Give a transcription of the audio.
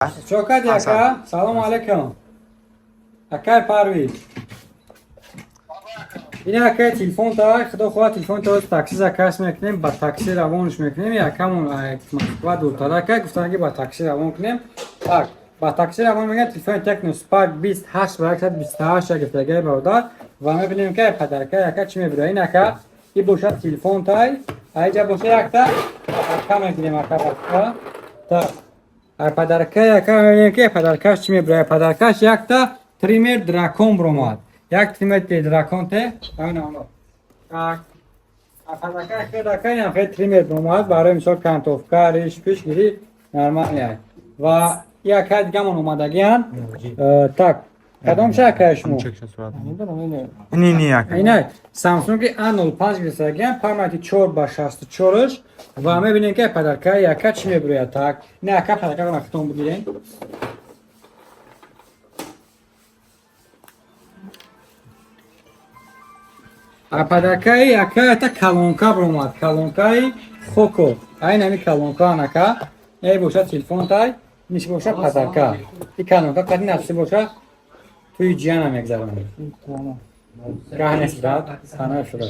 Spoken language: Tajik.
Чо кардӣ, ака? Салому алайкум. Акай Парвиз. Ин акай телефон та, худо хоҳад, телефон та такси заказ мекунем, ба такси равонш мекунем. Якамон Москва дуртар ака, гуфтан ки ба такси равон кунем. Так, ба такси равон мегӯям, телефони Tecno Spark 28 ва 128 гирифтагиай бародар, ва мебинем ки подарка яка чӣ мебирояд. Ин ака и бошад телефон тай, айҷа боша якта подарка мегирем, ака бақа. Так, ай подарка яка мебинем ки подаркаш чӣ мебирояд. Подаркаш якта триммер Дракон биромад. Як триммер Дракон те, айна. Так, ай подарка яка дака инам хеле триммер биромад, барои мисол кантовка, риш пиш гирӣ нормально. Ва яка дигамон омадагиан. Так, кадом шакая шумо? Не, не, ака. Ина Samsung A05 гирифтагиан, памяти 4 ба 64 ва мебинем ки подарка яка чӣ мебирояд. Так, не ака, подарка хитон бигирем. А подаркаи яка ята колонка биромад, колонкаи Хоко. Айн ҳами колонка анака. Эй бошад телефон тай, ниш бошад подарка. И колонка қади нафси боша туи ҷиянам мегзаронем. Гаҳ нест, брат, хана шуда.